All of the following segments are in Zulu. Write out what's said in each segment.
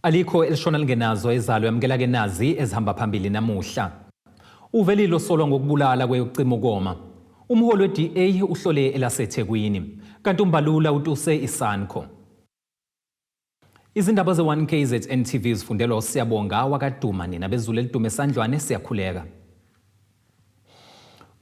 Alikho elishona lingenazo izalo. Yamukela ke nazi ezihamba phambili namuhla. Uvelile osolwa ngokubulala kweyokucima ukoma. Umholi we-DA uhlole elaseThekwini. Kanti uMbalula utuse iSANCO. Izindaba ze-1 KZN TV zifundelwa uSiyabonga wakaDuma. Nina bezulu elidume esandlwane, siyakhuleka.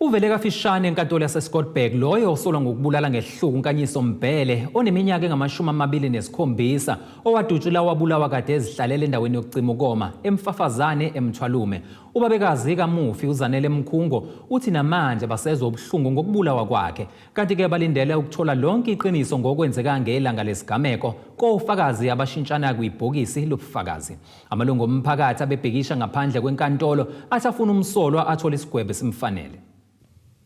Uvele kafishane enkantolo yaseScottburgh loyo osolwa ngokubulala ngehluku uNkanyiso Mbhele oneminyaka engama-27, owadutshula wabulawa kade ezihlalela endaweni yokucima ukoma eMfafazane, eMthwalume. Ubabekazi kamufi uZanele Mkhungo uthi namanje basezwa ubuhlungu ngokubulawa kwakhe, kanti-ke balindele ukuthola lonke iqiniso ngokwenzeka ngelanga lesigameko kofakazi abashintshana kwibhokisi lobufakazi. Amalungu omphakathi abebhikisha ngaphandle kwenkantolo athi afuna umsolwa athole isigwebo esimfanele.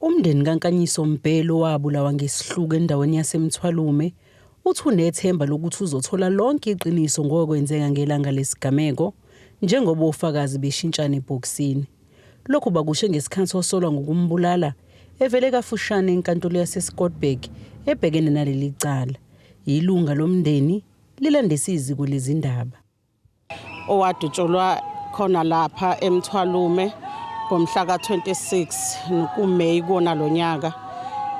Umndeni kaNkanyiso Mbhele owabulawa ngesihluku endaweni yaseMthwalume uthi unethemba lokuthi uzothola lonke iqiniso ngokwenzeka ngelanga lesigameko njengoba ofakazi beshintshana ebhokisini. Lokhu bakusho ngesikhathi osolwa ngokumbulala evele kafushane enkantolo yaseScottburgh ebhekene naleli cala. Ilunga lomndeni lilandisa iziko lezindaba. Owadutshulwa khona lapha eMthwalume ngomhla ka-26 kuMeyi kuwona lo nyaka,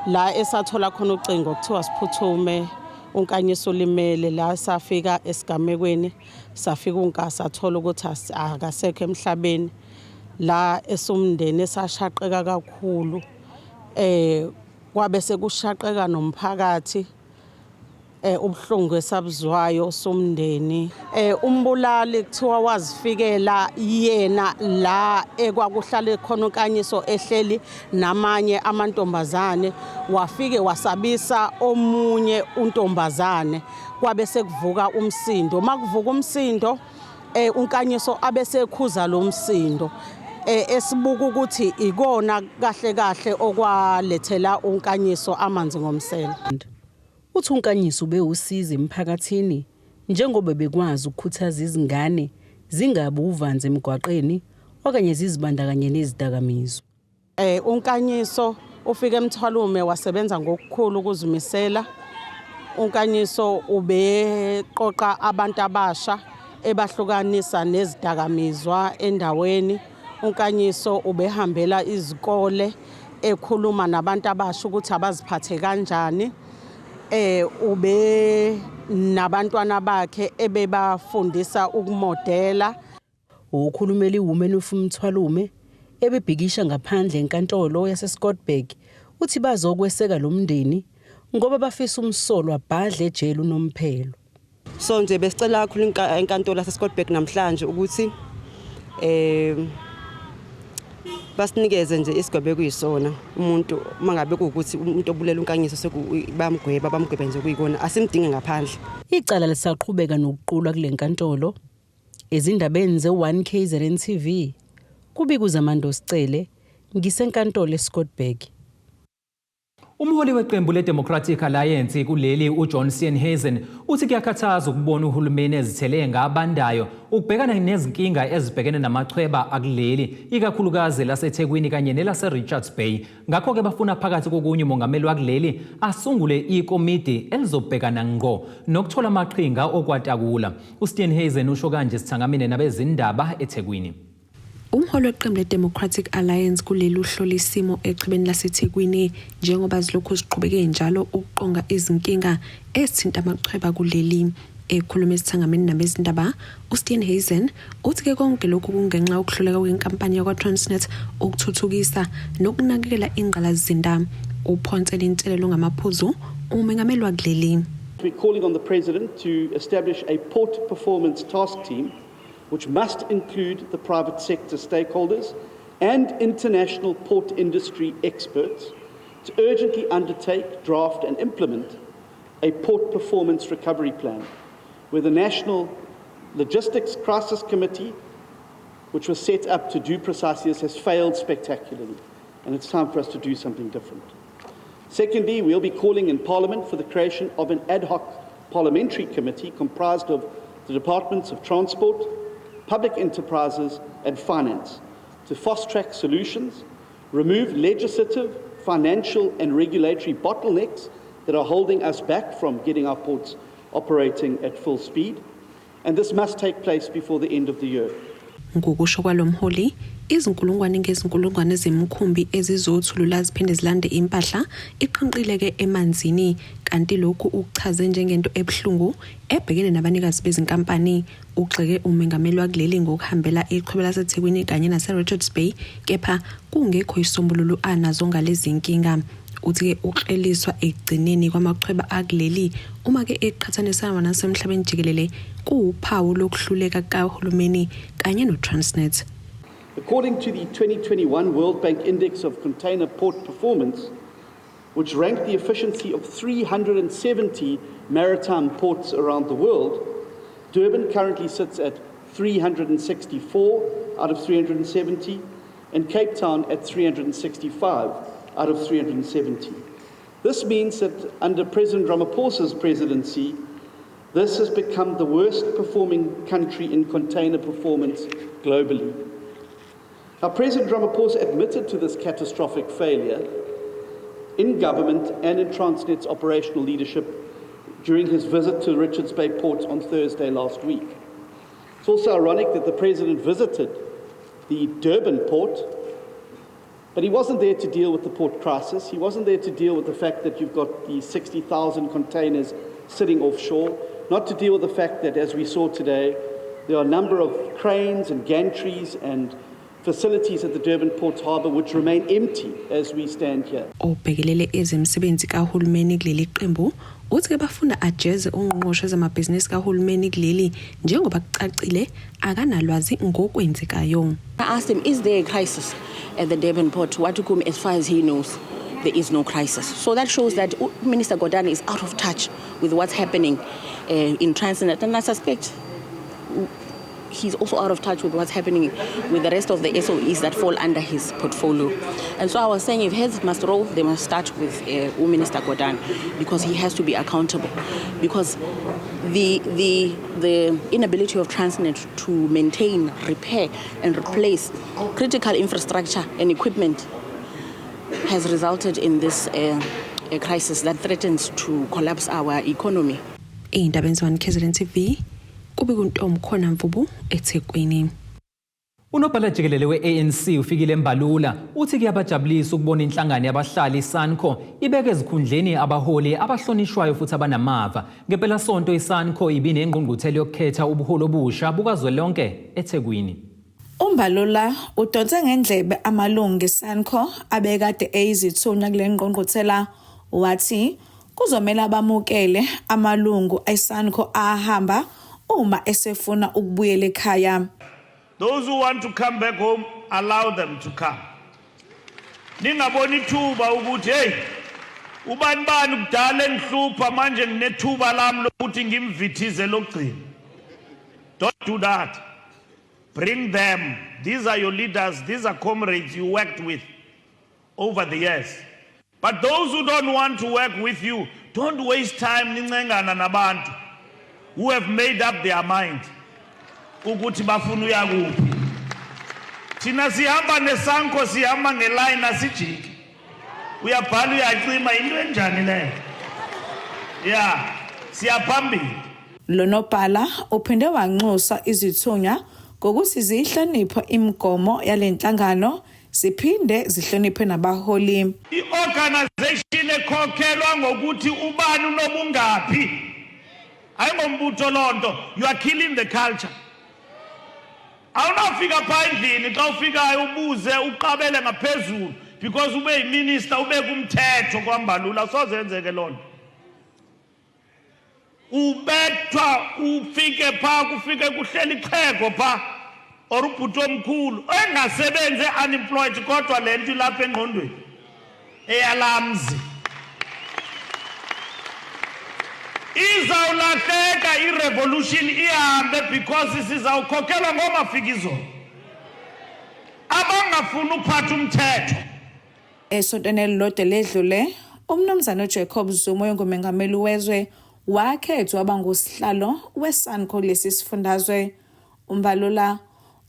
la esathola khona ucingo kuthiwa siphuthume, uNkanyiso ulimele. La safika esigamekweni, safika uNka sathola ukuthi akasekho emhlabeni. La esumndeni esashaqeka kakhulu, kwabe sekushaqeka nomphakathi. Ubuhlungu esabuzwayo somndeni, umbulali kuthiwa wazifikela yena la ekwakuhlale khona uNkanyiso ehleli namanye amantombazane, wafike wasabisa omunye untombazane, kwabe sekuvuka umsindo. Makuvuka umsindo, uNkanyiso abesekhuza lo msindo, esibuka ukuthi ikona kahle kahle okwalethela uNkanyiso amanzi ngomsele. Uthi uNkanyiso ubewusizo emphakathini njengoba bekwazi ukukhuthaza izingane zingabi uvanzi emgwaqeni okanye zizibandakanye nezidakamizwa. UNkanyiso ufike eMthwalume wasebenza ngokukhulu ukuzimisela. UNkanyiso ubeqoqa abantu abasha, ebahlukanisa nezidakamizwa endaweni. UNkanyiso ubehambela izikole ekhuluma nabantu abasha ukuthi abaziphathe kanjani. Ube nabantwana bakhe ebebafundisa ukumodela. Ukhulumela iWomen of Mthwalume ebebhikisha ngaphandle enkantolo yaseScottburgh uthi bazokweseka lo mndeni ngoba bafisa umsolwa abhadle ejele unomphelo. So nje besicela kakhulu enkantolo yaseScottburgh namhlanje ukuthi basinikeze nje isigwebo ekuyisona umuntu mangabe kuwukuthi umuntu obulela uNkanyiso bayamgweba, bamgwebe nje kuyikona, asimdinge ngaphandle. Icala lisaqhubeka nokuqulwa kule nkantolo. Ezindabeni ze-1 KZN TV, kubika uZamando Sicele, ngisenkantolo eScottburgh. Umholi weqembu le-Democratic Alliance kuleli uJohn Steenhuisen uthi kuyakhathaza ukubona uhulumeni ezithele ngabandayo ukubhekana nezinkinga ezibhekene namachweba akuleli, ikakhulukazi laseThekwini kanye nelase-Richards Bay. Ngakho-ke bafuna phakathi kokunye umongameli wakuleli asungule ikomidi elizobhekana ngqo nokuthola amaqhinga okwatakula. USteenhuisen usho kanje sithangamine nabezindaba eThekwini. Umholi weqembu le-Democratic Alliance kuleli uhlola isimo echwebeni laseThekwini njengoba zilokhu ziqhubeke njalo ukuqonga izinkinga ezithinta amachweba kuleli. Ekhuluma esithangamini nabezindaba, uSteenhuisen uthi-ke konke lokhu kungenxa yokuhluleka kwenkampani yakwaTransnet ukuthuthukisa nokunakekela ingqalasizinda. Uphonsele inselelo ngamaphuzu umengameli wakuleli. We're calling on the president to establish a port performance task team which must include the private sector stakeholders and international port industry experts to urgently undertake, draft and implement a port performance recovery plan, where the National Logistics Crisis Committee, which was set up to do precisely this, has failed spectacularly, and it's time for us to do something different. Secondly, we'll be calling in Parliament for the creation of an ad hoc parliamentary committee comprised of the Departments of Transport, Public Enterprises and Finance to fast-track solutions, remove legislative, financial and regulatory bottlenecks that are holding us back from getting our ports operating at full speed, And this must take place before the end of the year. Ngokusho kwalo mholi, izinkulungwane ngezinkulungwane zemikhumbi ezizothulula ziphinde zilande impahla iqhinqileke emanzini, kanti lokhu ukuchaze njengento ebuhlungu ebhekene nabanikazi bezinkampani. Ugxeke umengameli wakuleli ngokuhambela ichweba laseThekwini kanye nase-Richards Bay, kepha kungekho isisombululo anazo ngalezi nkinga. Uthi-ke ukukleliswa ekugcineni kwamachweba akuleli uma-ke eqhathanisana nasemhlabeni jikelele kuwuphawu lokuhluleka kukahulumeni kanye no-Transnet. According to the 2021 World Bank Index of Container Port Performance, which ranked the efficiency of 370 maritime ports around the world, Durban currently sits at 364 out of 370 and Cape Town at 365 out of 370. This means that under President Ramaphosa's presidency, this has become the worst performing country in container performance globally. Now, President Ramaphosa admitted to this catastrophic failure in government and in Transnet's operational leadership during his visit to Richards Bay Port on Thursday last week. It's also ironic that the president visited the Durban port, but he wasn't there to deal with the port crisis. He wasn't there to deal with the fact that you've got the 60,000 containers sitting offshore, not to deal with the fact that, as we saw today, there are a number of cranes and gantries and facilities at the Durban Port Harbour which remain empty as we stand here. Obhekelele ezemisebenzi kahulumeni kuleli qembu uthi-ke bafuna ajeze ungqongqoshe wezamabhizinisi kahulumeni kuleli, njengoba kucacile akanalwazi ngokwenzekayo. I asked him, is there a crisis at the Durban port? Watukum, as far as he knows, there is no crisis. So that shows that Minister Gordhan is out of touch with what's happening in Transnet. And I suspect he's also out of touch with what's happening with the rest of the SOEs that fall under his portfolio. And so I was saying, if heads must roll, they must start with Minister Gordhan, because he has to be accountable. Because the inability of Transnet to maintain, repair, and replace critical infrastructure and equipment has resulted in this crisis that threatens to collapse our economy. Ey'ndabeni ze-1 KZN TV, kube kuntomkhona Mvubu, eThekwini. Unobhala jikelele we-ANC uFikile Mbalula uthi kuyabajabulisa ukubona inhlangano yabahlali iSANCO ibeke ezikhundleni abaholi abahlonishwayo futhi abanamava. Ngempelasonto iSANCO ibinengqungquthela yokukhetha ubuholi obusha bukazwelonke eThekwini. UMbalula udonse ngendlebe amalungu eSANCO abekade eyizithunywa kule ngqungquthela, wathi kuzomela bamukele amalungu eSANCO ahamba uma esefuna ukubuyela ekhaya. Those who want to come back home, allow them to come. Ningaboni ithuba ukuthi, hey, ubani bani kudala engihlupha, manje nginethuba lami lokuthi ngimvithize lokugcina. Don't do that. Bring them. These are your leaders, these are comrades you worked with over the years. But those who don't want to work with you, don't waste time nincengana nabantu who have made up their mind ukuthi bafuna uya kuphi. Thina sihamba neSANCO, sihamba ngeline, asijiki. Uyabhala, uyacima, into enjani leyo? Ya, siyaphambili. Lo nobhala uphinde wanxusa izithunywa ngokuthi ziyihloniphe imigomo yalenhlangano, ziphinde zihloniphe nabaholi. I-organization ekhokhelwa ngokuthi ubani unobungaphi ayingombutho loo nto. You are killing the culture. Awunawufika phaa endlini, xa ufikayo ubuze uqabele ngaphezulu because ube yiminister, ube kumthetho kwaMbalula, soze yenzeke loo nto. Ubethwa ufike phaa, kufike kuhleli ixhego phaa or ubhuti omkhulu engasebenzi, unemployed, kodwa le nto ilapha engqondweni eyalamzi izawulahleka, irevolution ihambe, because sizawukhokhelwa ngoomafikizolo abangafuni uphatha umthetho. Esontweni elilodwa ledlule, uMnumzane uJacob Zuma, ongumengameli wezwe, wakhethwa waba ngusihlalo weSANCO kulesi sifundazwe. UMbalula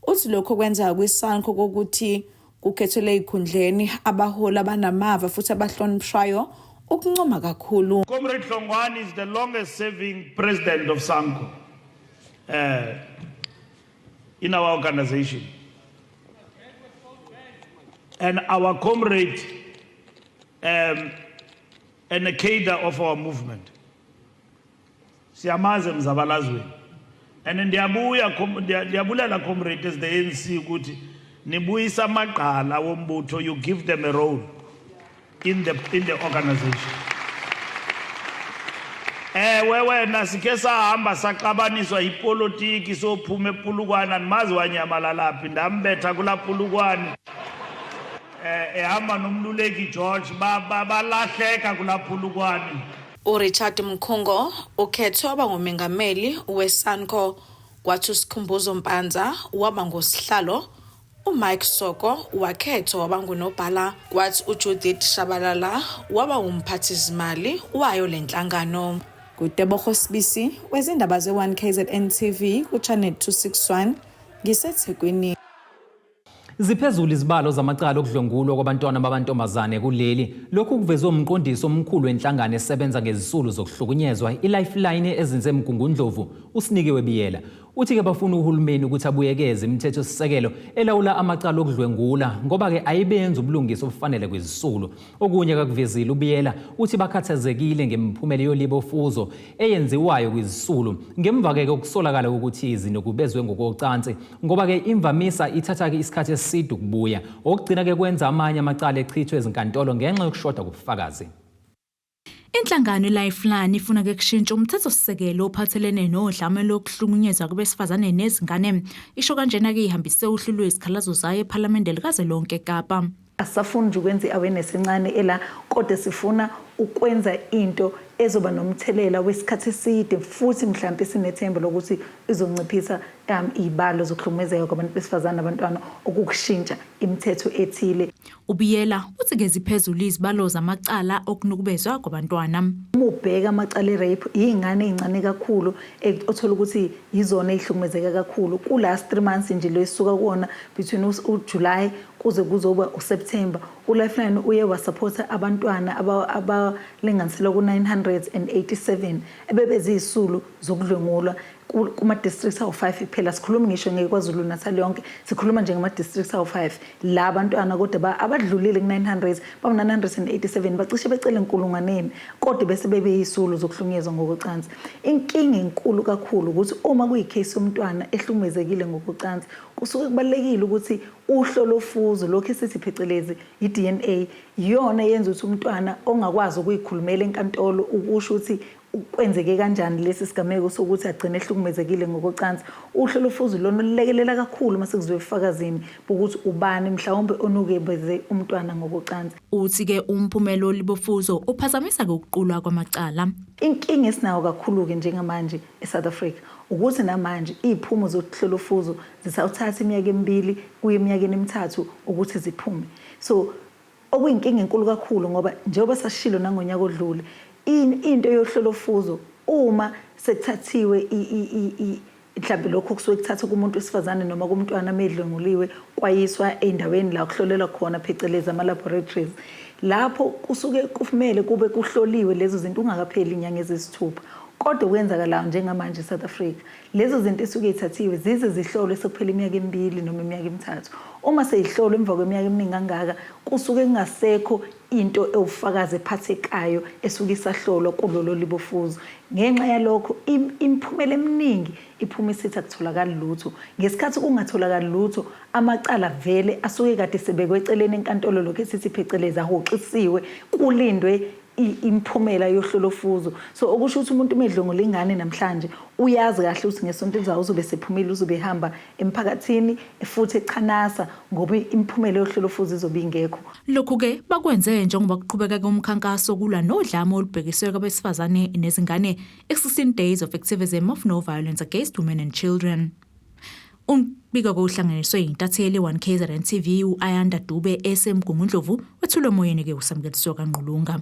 uthi lokho kwenzeka kwiSANCO kokuthi kukhethelwe ey'khundleni abaholi abanamava futhi abahlonishwayo ukuncoma kakhulu. Comrade Hlongwane is the longest serving president of SANCO. in our organization. And our comrade and a cadre of our movement. Siyamazi emzabalazweni. And ndiyabuya ndiyabulela comrade as the ANC ukuthi nibuyisa amagqala wombutho, you give them a role in the organization. Ewe wena sikhe sahamba saxabaniswa yipolitiki sophuma ePulukwane, andimazi wanyamalala phi, ndambetha kulaa Pulukwane. Ehamba nomluleki George balahleka kulaa Pulukwane. uRichard Mkhungo ukhethwe waba ngumengameli weSANCO, kwathi uSikhumbuzo Mpanza waba ngusihlalo. uMike Soko wakhethwa waba ngunobhala, kwathi uJudith Shabalala waba umphathizimali wayo lenhlangano. NguTebogo Sibisi wezindaba ze-1 KZN TV ku-Channel 261 ngiseThekwini. Ziphezulu izibalo zamacala okudlwengulwa kwabantwana bamantombazane kuleli. Lokhu kuvezwe umqondisi omkhulu wenhlangano esebenza ngezisulu zokuhlukunyezwa iLifeline ezinze eMgungundlovu, uSinikiwe Biyela. Uthi-ke bafuna uhulumeni ukuthi abuyekeze imithethosisekelo elawula amacala okudlwengula ngoba-ke ayibenzi ubulungiswa obufanele kwizisulu. Okunye akakuvezile uBiyela uthi bakhathazekile ngemiphumela yolibofuzo eyenziwayo kwizisulu ngemva-ke kokusolakala ukuthi zinukubezwe ngokocansi ngoba-ke imvamisa ithatha-ke isikhathi eside ukubuya, okugcina-ke kwenza amanye amacala echithwe ezinkantolo ngenxa yokushoda kobufakazi. Inhlangano iLifeline ifuna ke kushintsha umthethosisekelo ophathelene nodlame lokuhlukunyezwa kubesifazane nezingane. Isho kanjena ke ihambise uhlu lwezikhalazo zayo ePhalamende likazwelonke eKapa. Asisafuni nje ukwenza i-awareness encane ela, kodwa sifuna ukwenza into ezoba nomthelela wesikhathi eside futhi mhlampe sinethemba lokuthi izonciphisa iy'balo zokuhlukumezeka kwabantu besifazane nabantwana, okukushintsha imithetho ethile. Ubiyela uthi ke ziphezulu izibalo zamacala okunukubezwa kwabantwana. Uma ubheka amacala e-rape, iy'ngane ey'ncane kakhulu othola ukuthi yizona ey'hlukumezeka kakhulu. Ku-last 3 months nje lo esisuka kuwona, between uJuly kuze kuzoba uSeptember, uLifeline uye wasupporta abantwana abalinganiselwa ku-987 ebebeziyisulu zokudlwengulwa kuma-districts awu-5 kuphela. Sikhuluma ngisho ngeKwaZulu Natal yonke, sikhuluma nje ngama-districts awu-5 la abantwana kodwa abadlulile ku-900 bawu-987, bacishe becele enkulungwaneni, kodwa bese bebeyisulu zokuhlukunyezwa ngokocansi. Inkinga enkulu kakhulu ukuthi uma kuyi-case yomntwana ehlukumezekile ngokocansi, kusuke kubalulekile ukuthi uhlolofuzo, lokhu esithi phecelezi i-DNA, iyona yenza ukuthi umntwana ongakwazi ukuyikhulumela enkantolo ukusho ukuthi kwenzeke kanjani lesi sigameko sokuthi agcine ehlukumezekile ngokocansi. Uhlolofuzo lona olulekelela kakhulu uma sekuziwe ebufakazini bokuthi ubani mhlawumbe onukebeze umntwana ngokocansi. Uthi-ke umphumela olibofuzo uphazamisa-ke ukuqulwa kwamacala. Inkinga esinayo kakhulu-ke njengamanje eSouth Africa ukuthi namanje iy'phumo zohlolofuzo zisawuthatha iminyaka emibili kuya eminyakeni emithathu ukuthi ziphume. So okuyinkinga enkulu kakhulu ngoba njengoba sasishilo nangonyaka odlule, into yohlolofuzo uma sekuthathiwe mhlawumbe lokho kusuke kuthathwa kumuntu wesifazane noma kumntwana medlwenguliwe kwayiswa ey'ndaweni la kuhlolelwa khona, phecelezi ama-laboratories, lapho kusuke kumele kube kuhloliwe lezo zinto ungakapheli inyanga eziyisithupha. Kodwa okwenzakalayo njengamanje e-South Africa, lezo zinto esuke y'thathiwe zize zihlolwe sekuphela iminyaka emibili noma iminyaka emithathu. Uma seyihlolwe emva kweminyaka eminingi kangaka, kusuke kungasekho into ewufakazi ephathekayo esuke isahlolwa kulolo libofuzo. Ngenxa yalokho imiphumela eminingi iphuma isithi akutholakali lutho. Ngesikhathi kungatholakali lutho, amacala vele asuke kade sebekwe eceleni enkantolo, lokhu esithi phecelezi ahoxisiwe, kulindwe imiphumela yohlolofuzo. So okusho ukuthi umuntu uma edlwengula ingane namhlanje, uyazi kahle ukuthi ngesonto elizayo uzobe sephumile, uzobe ehamba emphakathini futhi echanasa ngoba imiphumela yohlolofuzo izobe ingekho. Lokhu-ke bakwenze njengoba kuqhubeka-ke umkhankaso kulwa nodlame olubhekiswe kwabesifazane nezingane, i-16 Days of Activism of No Violence Against Women and Children. Umbiko kuhlanganiswe yintatheli 1 KZN TV u-Ayanda Dube eseMgungundlovu, wethulwe emoyeni-ke uSamkelisiwe kaNgqulunga.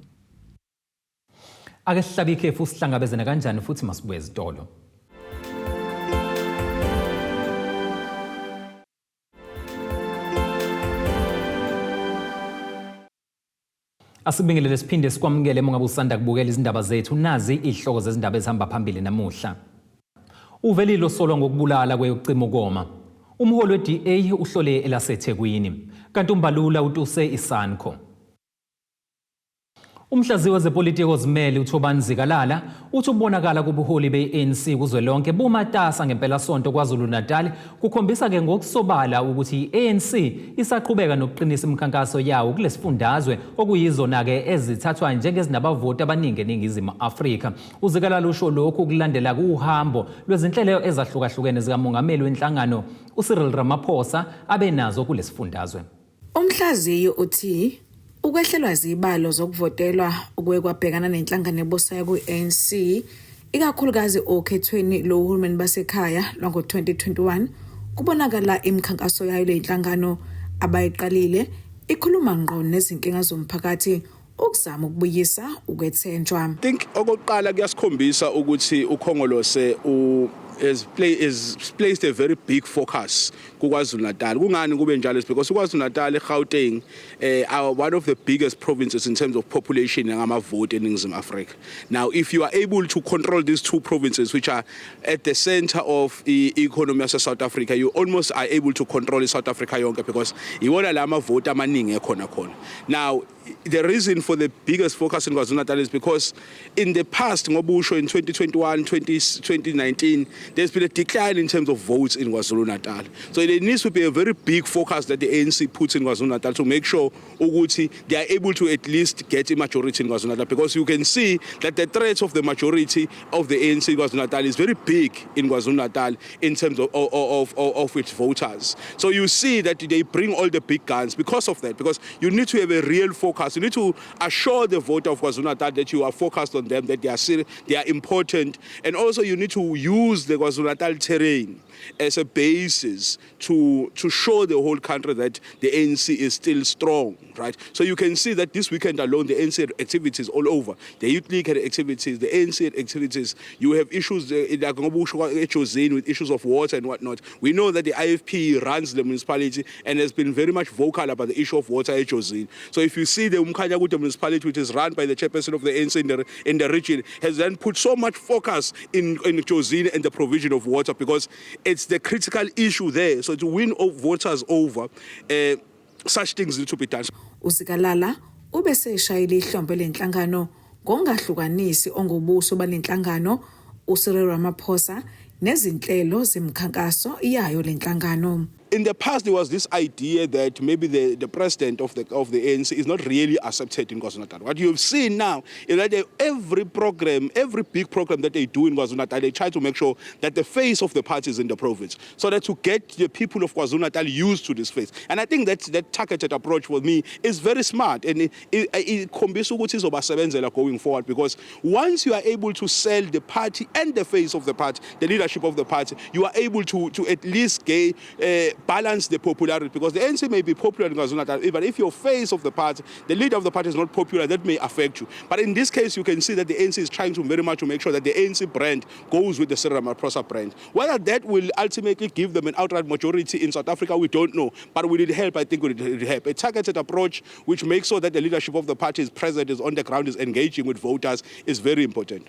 Ake sihlabe ikhefu, sihlangabezane kanjani futhi masibuye ezitolo. Asibingelele siphinde sikwamukele uma ngabe usanda kubukela izindaba zethu. Nazi izihloko zezindaba ezihamba phambili namuhla. Uvelile osolwa ngokubulala kweyokucima ukoma. Umholi we-DA uhlole elaseThekwini. Kanti uMbalula utuse iSANCO. Umhlaziyi wezepolitiki ozimele uThobani Zikalala uthi ukubonakala kobuholi be-ANC kuzwelonke bumatasa ngempelasonto KwaZulu-Natal kukhombisa-ke ngokusobala ukuthi i-ANC isaqhubeka nokuqinisa imikhankaso yawo kulesifundazwe okuyizona-ke ezithathwa njengezinabavoti abaningi eNingizimu Afrika. UZikalala usho lokhu kulandela kuhambo lwezinhlelo ezahlukahlukene zikamongameli wenhlangano uCyril Ramaphosa abenazo kulesifundazwe. Umhlaziyi uthi ukwehlelwa zibalo zokuvotelwa okuye kwabhekana nenhlangano ebusayo kwi-ANC ikakhulukazi okhethweni lohulumeni basekhaya lwango-2021 kubonakala imikhankaso yayo le nhlangano abayiqalile ikhuluma ngqo nezinkinga zomphakathi ukuzama ukubuyisa ukwethenjwa. I think okokuqala kuyasikhombisa ukuthi uKhongolose u has play is placed a very big focus kuKwaZulu Natal. Kungani kube njalo? Is because uKwaZulu Natal, eGauteng are one of the biggest provinces in terms of population ngamavoti eNingizimu Afrika. Now if you are able to control these two provinces, which are at the center of the economy yase South Africa, you almost are able to control South Africa yonke because iwona la mavoti amaningi ekhona khona. Now the reason for the biggest focus in KwaZulu-Natal is because in the past, ngobusho in 2021, 2019, there's been a decline in terms of votes in KwaZulu-Natal. So there needs to be a very big focus that the ANC puts in KwaZulu-Natal to make sure ukuthi they are able to at least get a majority in KwaZulu-Natal, because you can see that the threat of the majority of the ANC in KwaZulu-Natal is very big in KwaZulu-Natal in terms of its voters. So you see that they bring all the big guns because of that, because you need to have a real focus. You need to assure the voter of KwaZulu-Natal that you are focused on them, that they are serious, they are important, and also you need to use the KwaZulu-Natal terrain as a basis to show the whole country that the ANC is still strong, right? So you can see that this weekend alone, the ANC had activities all over. The Youth League had activities, the ANC had activities. You have issues like ngobusho eJozini with issues of water and whatnot. We know that the IFP runs the municipality and has been very much vocal about the issue of water eJozini. So if you see the Umkhanyakude municipality, which is run by the chairperson of the ANC in the region, has then put so much focus in Jozini and the provision of water because it's the critical issue there. So to win voters over, such things need to be done. UZikalala ubeseshayile ihlombe lenhlangano ngokungahlukanisi ongubuso balenhlangano uCyril Ramaphosa nezinhlelo zemikhankaso yayo lenhlangano. In the past, there was this idea that maybe the president of the ANC is not really accepted in KwaZulu-Natal. What you've seen now is that every program, every big program that they do in KwaZulu-Natal, they try to make sure that the face of the party is in the province, so that to get the people of KwaZulu-Natal used to this face. And I think that targeted approach for me is very smart and it ikhombisa ukuthi izobasebenzela going forward, because once you are able to sell the party and the face of the party, the leadership of the party, you are able to at least balance the popularity, because the ANC may be popular in KwaZulu-Natal, but if your face of the party, the leader of the party is not popular, that may affect you. But in this case, you can see that the ANC is trying to very much to make sure that the ANC brand goes with the Cyril Ramaphosa brand. Whether that will ultimately give them an outright majority in South Africa, we don't know. But will it help? I think it will help. A targeted approach which makes sure that the leadership of the party is present, is on the ground, is engaging with voters is very important.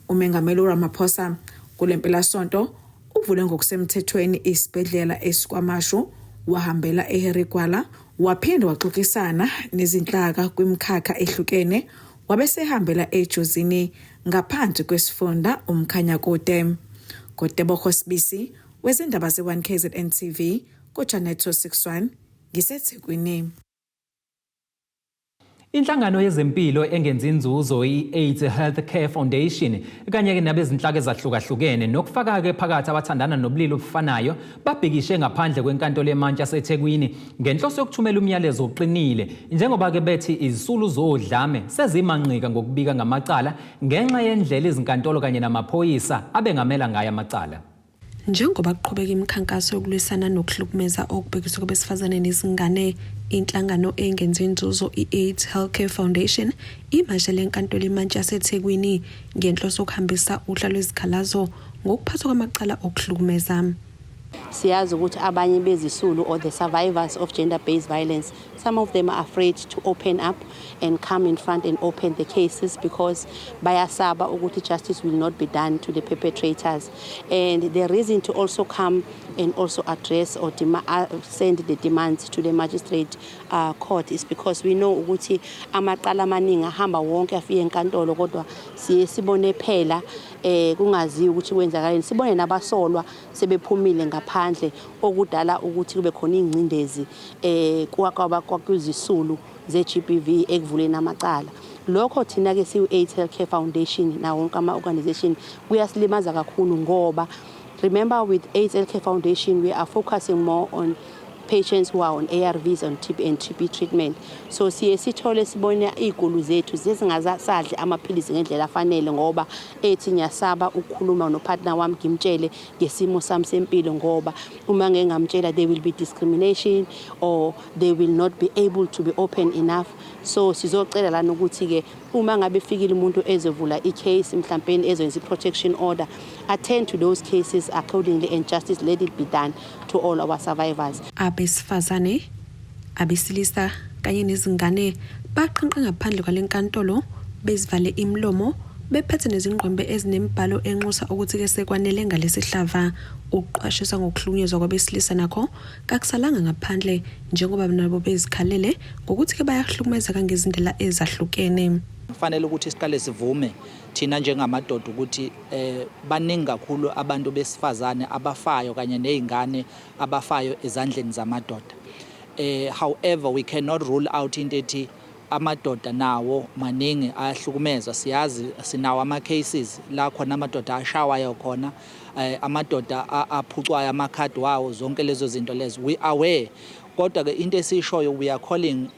Umengameli uRamaphosa kulempelasonto uvule ngokusemthethweni isibhedlela esiKwaMashu, wahambela eHarry Gwala, waphinde waxoxisana nezinhlaka kwimikhakha ehlukene, wabesehambela eJozini ngaphansi kwesifunda uMkhanyakude. Ngotebogo Sibisi wezindaba ze-1 KZN TV ku-Channel 261 ngiseThekwini. Inhlangano yezempilo engenzi inzuzo i-AIDS Healthcare Foundation kanye-ke nabezinhlaka ezahlukahlukene nokufaka-ke phakathi abathandana nobulili obufanayo babhikishe ngaphandle kwenkantolo yemantshi yaseThekwini ngenhloso yokuthumela umyalezo oqinile njengoba-ke bethi izisulu zodlame sezimanqika ngokubika ngamacala ngenxa yendlela izinkantolo kanye namaphoyisa abengamela ngayo amacala. Njengoba kuqhubeka imikhankaso yokulwisana nokuhlukumeza okubhekiswe kubesifazane nezingane, inhlangano engenzi inzuzo i-AIDS Healthcare Foundation imashele enkantolo imantshi yaseThekwini ngenhloso yokuhambisa uhla lwezikhalazo ngokuphathwa kwamacala okuhlukumeza. Siyazi ukuthi abanye bezisulu or the survivors of gender based violence, some of them are afraid to open up and come in front and open the cases because bayasaba ukuthi justice will not be done to the perpetrators. And the reason to also come and also address or send the demands to the magistrate court is because we know ukuthi amacala amaningi ahamba wonke afike enkantolo, kodwa siye sibone phela kungaziwa ukuthi kwenzakaleni, sibone nabasolwa sebephumile ngaphandle, okudala ukuthi kube khona ingcindezi kwakuzisulu ze-GBV ekuvuleni amacala. Lokho thina ke siwu-AIDS Healthcare Foundation nawo wonke ama-organization kuyasilimaza kakhulu, ngoba remember, with AIDS Healthcare Foundation we are focusing more on patients who are on ARVs and TB and TB treatment. So siye sithole sibone iziguli zethu zezingasadli amaphilisi ngendlela afanele, ngoba ethi, "Ngiyasaba ukukhuluma nopartner wami, ngimtshele ngesimo sami sempilo, ngoba uma ngeke ngamtshela there will be discrimination or they will not be able to be open enough." So sizocela lana ukuthi ke uma ngabe efikile umuntu ezovula i-case, mhlawumbe ezoyenza i-protection order, attend to those cases accordingly and justice, let it be done to all our survivors. Abesifazane, abesilisa kanye nezingane baqhinqe ngaphandle kwale nkantolo bezivale imilomo, bephethe nezingqwembe ezinemibhalo enxusa ukuthi-ke sekwanele ngalesi hlava. Ukuqwashisa ngokuhlukunyezwa kwabesilisa nakho kakusalanga ngaphandle, njengoba nabo bezikhalele ngokuthi-ke bayahlukumezeka ngezindlela ezahlukene. Kufanele ukuthi siqale sivume thina njengamadoda ukuthi baningi kakhulu abantu besifazane abafayo kanye nezingane abafayo ezandleni zamadoda. However, we cannot rule out into ethi amadoda nawo maningi ayahlukumezwa. Siyazi, sinawo ama cases la khona amadoda ashawayo khona, amadoda aphucwayo amakhadi wawo, zonke lezo zinto lezo we aware. Kodwa ke into esiyishoyo, we are calling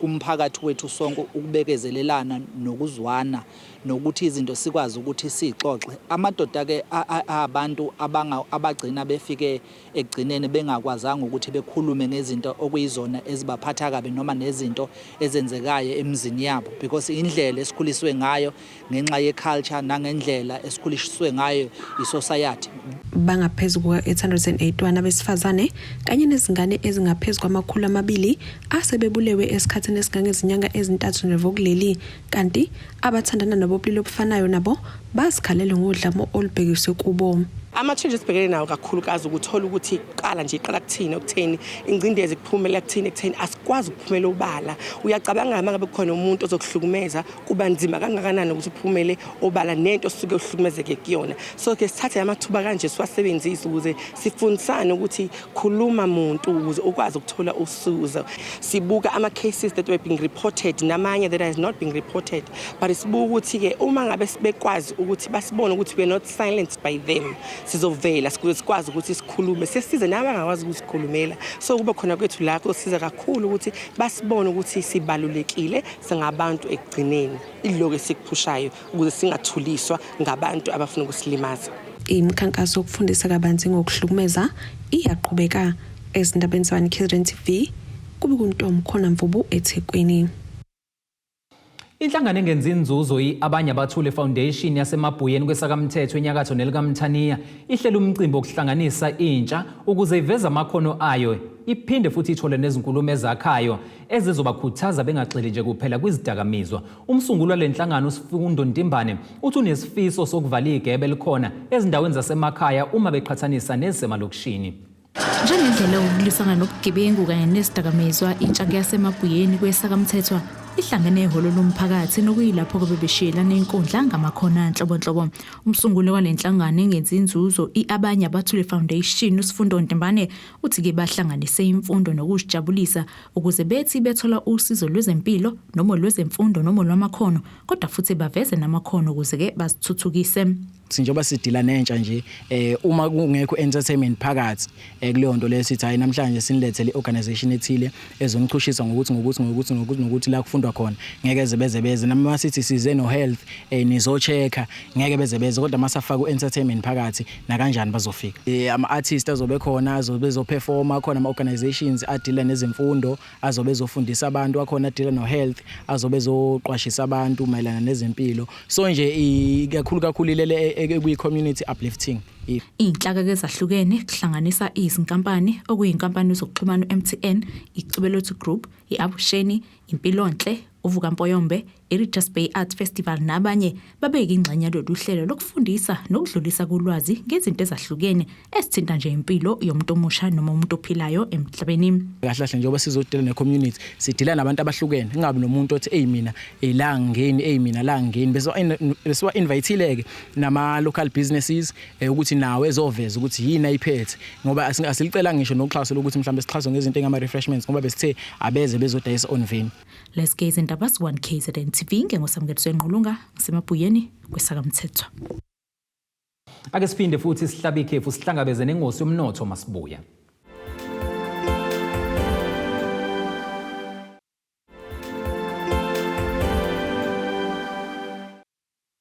kumphakathi wethu sonke ukubekezelelana nokuzwana nokuthi izinto sikwazi ukuthi sixoxe. Amadoda ke abantu abanga abagcina befike ekugcineni bengakwazanga ukuthi bekhulume ngezinto okuyizona ezibaphatha kabi noma nezinto ezenzekayo emzini yabo, because indlela esikhuliswe ngayo ngenxa ye-culture nangendlela esikhuliswe ngayo i-society. Bangaphezu kuka-881 abesifazane kanye nezingane ezingaphezu kwama-200 asebebulewe esikhathini esingangezinyanga ezi-3 nevo kuleli, kanti abathandana nabobulili obufanayo nabo bazikhalele ngodlame olubhekiswe kubo. Ama-challenges esibhekene nawo kakhulukazi ukuthola ukuthi qala nje iqala kuthina ekutheni ingcindezi kuphumela kuthina ekutheni asikwazi ukuphumela obala. Uyacabanga uma ngabe kukhona umuntu ozokuhlukumeza, kuba nzima kangakanani ukuthi uphumele obala nento osuke uhlukumezeke kuyona. So ke sithathe amathuba kanje siwasebenzise ukuze sifundisane ukuthi khuluma muntu ukuze ukwazi ukuthola usizo. Sibuka ama-cases that were being reported namanye that has not been reported, but sibuka ukuthi-ke uma ngabe bekwazi ukuthi basibone ukuthi we are not silenced by them, sizovela sikwazi ukuthi sikhulume, sisize nabangakwazi ukusikhulumela. So kuba khona kwethu la kuzosiza kakhulu ukuthi basibone ukuthi sibalulekile, singabantu ekugcineni. Iloko esikuphushayo ukuze singathuliswa ngabantu abafuna ukusilimaza. Imikhankaso yokufundisa kabanzi ngokuhlukumeza iyaqhubeka. Ezindabeni zaBani KZN TV, kube kuntombi khona Mvubu, eThekwini. Inhlangano engenzi inzuzo i-Abanye Abathule Foundation yaseMabhuyeni kwesakamthetho enyakatho nelikaMthaniya ihlela umcimbi wokuhlanganisa intsha ukuze iveze amakhono ayo, iphinde futhi ithole nezinkulumo ezakhayo ezizobakhuthaza bengagxili nje kuphela kwizidakamizwa. Umsunguli wale nhlangano, uSifundo Ntimbane, uthi unesifiso sokuvala igebe elikhona ezindaweni zasemakhaya uma beqhathanisa nezisemalokishini. Njengendlela yokulwisana nobugebengu kanye nezidakamizwa, intsha yaseMabhuyeni kwesakamthethwa ihlangene ehholo lomphakathi, nokuyilapho-ke bebeshiyelana inkundla ngamakhona anhlobonhlobo. Umsunguli wale nhlangano engenzi inzuzo i-Abanye Abathule Foundation, uSifundo Ntimbane, uthi-ke bahlanganise imfundo nokuzijabulisa ukuze bethi bethola usizo lwezempilo noma lwezemfundo noma lwamakhono, kodwa futhi baveze namakhono ukuze-ke bazithuthukise. Njengoba sidila nentsha nje, uma kungekho entertainment phakathi kuleyo nto leyo, sithi hayi, namhlanje sinilethele i-organization ethile ezonichushisa ngokuthi ngokuthi ngokuthi ngokuthi nokuthi la kufundwa khona, ngeke ze beze beze. Noma sithi size no health, nizo-check-a, ngeke beze beze. Kodwa masafaka u-entertainment phakathi, nakanjani bazofika. Ama-artist azobe khona, azobe ezoperforma khona, ama-organizations adila nezemfundo azobe ezofundisa abantu akhona, adila no-health azobe ezoqwashisa abantu mayelana nezempilo. So nje kakhulu kakhulu ilele kwi-community uplifting. Iy'nhlaka ezahlukene kuhlanganisa izinkampani okuyinkampani yezokuxhumana u-MTN, iCibelethu Group, i-Avuxeni, Impilonhle, Uvuka Mpoyombe, i-Richards Bay Art Festival nabanye babeke ingxenye yalolu hlelo lokufundisa nokudlulisa kulwazi ngezinto ezahlukene esithinta nje impilo yomuntu omusha noma umuntu ophilayo emhlabeni. Kahle kahle njengoba sizodila ne-community sidila nabantu abahlukene, kungabi nomuntu othi eyi mina eyi la ngingeni, eyi mina la ngingeni. Besiwa-invite-ile-ke nama-local businesses ukuthi nawo ezoveza ukuthi yini ayiphethe, ngoba asilicela ngisho noxhaso lokuthi mhlawumbe sixhaswe ngezinto engama-refreshments, ngoba besithe abeze bezodayisa on venue. Let's gaze indaba 1 KZN TV ngengosamukeliso enqulunga ngisemabuyeni kwesakamthethwa. Ake siphinde futhi sihlabe ikhefu sihlangabeze nengosi yomnotho masibuya.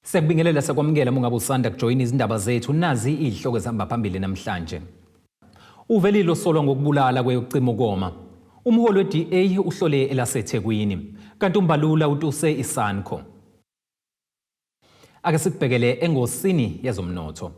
Siyakubingelela sakwamukela uma ungabe usanda kujoyina izindaba zethu, nazi izihloko ezihamba phambili namhlanje. Uvelile osolwa ngokubulala kweyokucima ukoma. Umholi we-DA uhlole elaseThekwini. Kanti uMbalula utuse iSANCO. Ake sikubhekele engosini yezomnotho.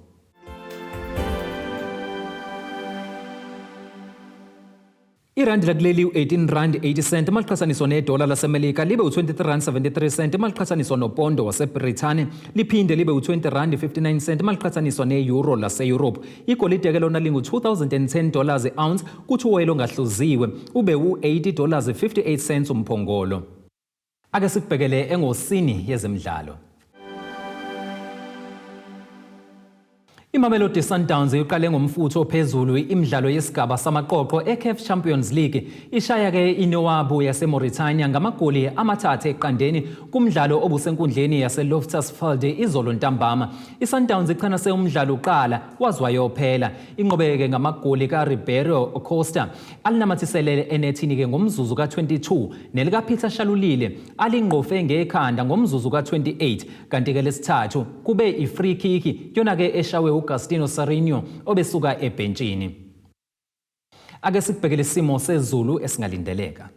Irandi lakuleli u-18 rand 80 cent uma liqhathaniswa nedola laseMelika libe u-23 rand 73 cent uma liqhathaniswa nopondo waseBrithani, liphinde libe u-20 rand 59 cent uma liqhathaniswa ne-euro lase-Europe. Igolide-ke lona lingu-2010 dollars i-ounce, kuthi uwoyela ongahluziwe ube u-80 dollars 58 cents umphongolo. Ake sikubhekele engosini yezemidlalo. IMamelodi Sundowns iqale ngomfutho ophezulu imidlalo yesigaba samaqoqo eCAF Champions League, ishaya-ke iNouadhibou yaseMauritania ngamagoli 3 eqandeni kumdlalo obusenkundleni yaseLoftus Field izolo ntambama. ISundowns ichanase umdlalo uqala waze wayophela. Inqobeke ngamagoli kaRibeiro Costa alinamathiselele enethini-ke ngomzuzu ka-22 nelikaPeter Shalulile alingqofe ngekhanda ngomzuzu ka-28, kanti-ke lesithathu kube i-free kick yona-ke eshawe uGastino Sarinho obesuka ebhentshini. Ake sikubhekele isimo sezulu esingalindeleka.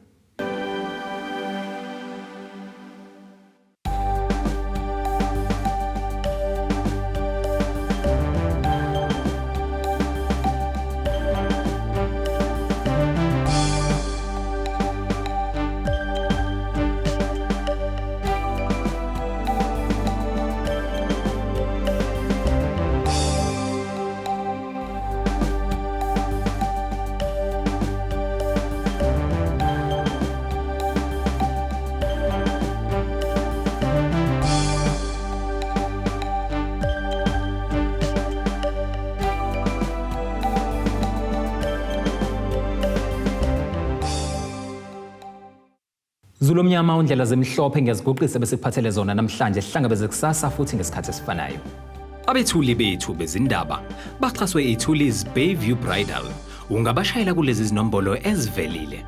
Zulu omnyama undlela zemhlophe ngiyaziguqisa besikuphathele zona namhlanje, sihlangabeze kusasa futhi ngesikhathi esifanayo. Abethuli bethu bezindaba baxhaswe iThuli's Bayview Bridal. Ungabashayela kulezi zinombolo ezivelile.